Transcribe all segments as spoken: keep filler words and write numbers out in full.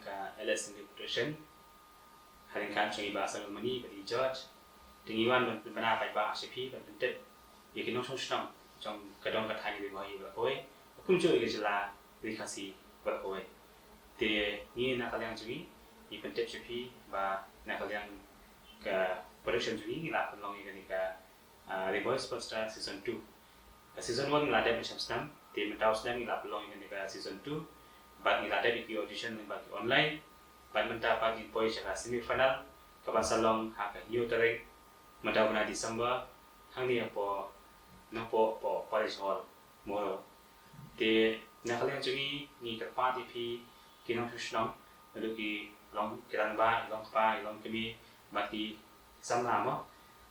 Ka L S India Production, ha ryngkat jong i Bah Samuel Mani bad i George, te ngi wan ban pynbna paidbah sha phi ban pyntip ïa ki nongshong shnong jong ka dong ka thaiñ Ri Bhoi bad kawei, kumjuh ïa ka jylla Ri Khasi bad kawei. Te ngi na ka liang jong ngi, ngi pyntip sha phi ba na ka liang ka production jong ngi, ngi la pynlong ïa kane ka, ah, Ri Bhoi Superstar Season two. Ka Season one ngi la dep ha snem, te mynta u snem ngi la pynlong ïa kane ka Season two. Bad ngi la dep ïa ki audition lyngba ki online. Bad mynta pat ngi poi sha ka semi final, kaban sa long ha ka hynñiew tarik mynta u bnai December, hangne hapoh Nongpoh, poh Parish Hall, Mawhroh. Te na ka liang jong ngi, ngi kyrpad ïa phi ki nongshong shnong, naduh ki long, ki rangbah, ki long kpa, ki long kmie, bad ki samla mo,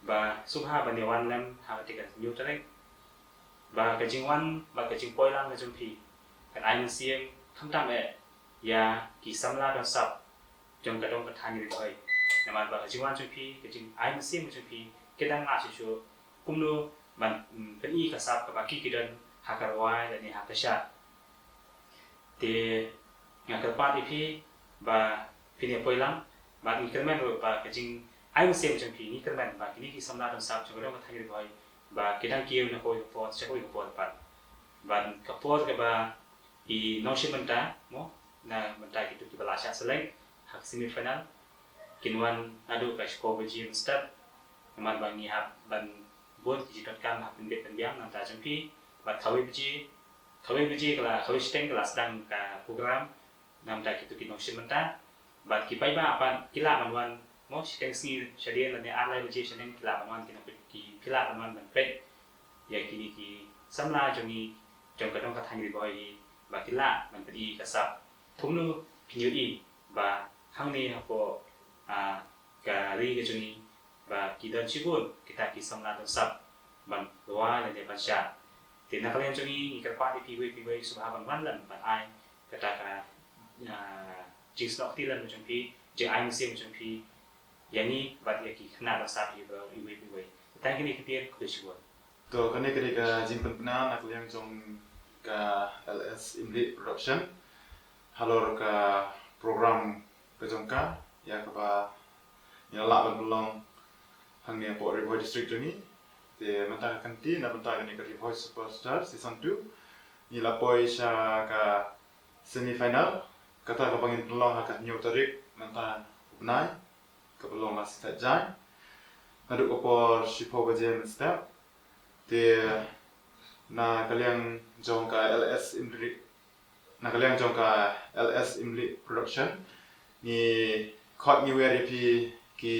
ba sngewbha ban ïa wan lem ha kata ka hynñiew tarik. Ba ka jingwan bad ka jingpoi lang ka jong phi kan ai mynsiem khamtam eh ïa ki samla don sap jong ka dong ka thaiñ Ri Bhoi. Namar ba ka jingwan jong phi, ka jingai mynsiem ka jong phi, ka dang lah shuh shuh kumno ban, mm, pyni ka sap kaba ki ki don ha ka rwai lane ha ka shad. Te nga kyrpad ïa phi ba phin ïa poi lang, bad ngi kyrmen ruh ba ka jingai mynsiem jong phi, ngi kyrmen ba kine ki samla don sap jong ka dong ka thaiñ Ri Bhoi ba ki dang kiew na kawei ka por sha kawei ka por pat. Bad ka por kaba ki nongshim bynta mo, na bynta kito kiba la shah select ha ka semi final, kin wan naduh ka shiphew baje mynstep. Namar ba ngi hap ban bud ki jingdonkam hap pynbeit pynbiang na ka bynta jong phi. Bad kawei baje, kawei baje ka la, kawei shiteng ka la sdang ka program na ka bynta kito ki nongshim bynta. Bad ki paidbah pat ki lah ban wan mo shiteng sngi shadien lane ar lai baje shiteng ki lah ban wan, ki nongpeit ki, ki lah ban wan ban peit ïa kine ki samla jong ngi jong ka dong ka thaiñ Ri Bhoi hi, ba ki lah ban pyni ka sap kumno phin ïohi ba hangne hapoh, ah, ka ri ka jong ngi ba ki don shibun kita ki samla don sap ban rwai lane ban shad. Te na ka liang jong ngi, ngi kyrpad ïa phi iwei pa iwei sngewbha ban wan lem ban ai kata ka, ah, jingsnoh kti lem jong phi, jingai mynsiem jong phi ïa ngi bad ïa ki khynnah don sap hi baroh iwei pa iwei. Te tang kine ki ktien, khublei shibun. To, kane ka dei ka jingpynbna na ka liang jong ka L S Imlieh Production halor ka program ka jong ka, ïa kaba ngi la lah ban pynlong hangne hapoh Ri Bhoi District jong ngi. Te mynta ka kynti na bynta kane ka Ri Bhoi Superstar Season two, ngi la poi sha ka semi final, kata kaba ngin pynlong ha ka hynñiew tarik mynta u bnai, kaba long last Saitjaiñ, naduh ka por shiphew baje mynstep. Te na ka liang jong ka L S Imlieh, na ka liang jong ka L S Imlieh Production, ngi khot ngi wer ïa phi ki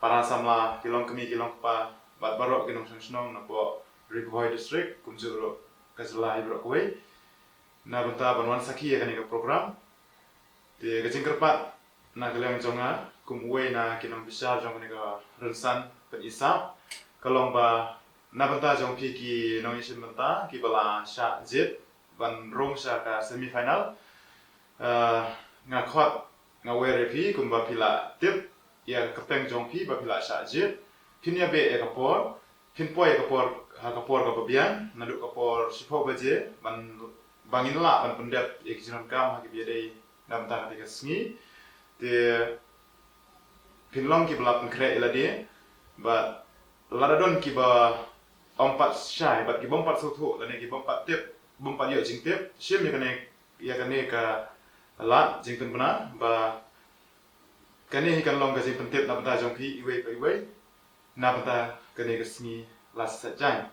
para samla, ki long kmie ki long kpa, bad baroh ki nongshong shnong napoh Ri Bhoi District, kumjuh ruh ka jylla hi baroh kawei, na bynta ban wan sakhi ïa kane ka program. Te ka jingkyrpad na ka liang jong nga kum uwei na ki nongbishar jong kane ka rynsan pyni sap ka long ba na bynta jong phi ki nongïashim bynta kiba la shah jied ban rung sha ka semi final, eh, nga khot, nga wer ïa phi kumba phi la tip ïa ka kyrteng jong phi ba phi la shah jied, phin ïa beh ïa ka por, phin poi ïa ka por ha ka por kaba biang, naduh ka por shiphew baje, ban, ba ngin lah ban pyndep ïa ki jingdonkam ha kiba ïadei na bynta kata ka sngi. Te phin long kiba la pynkhreh ïa lade, bad lada don kiba ym pat shai bad ki bym pat sngewthuh lane ki bym pat tip, bym pat ïoh jingtip, shim ïa kane, ïa kane ka lad jingpynbna ba kane hi kan long ka jingpyntip na bynta jong phi iwei pa iwei na bynta kane ka sngi last Saitjaiñ.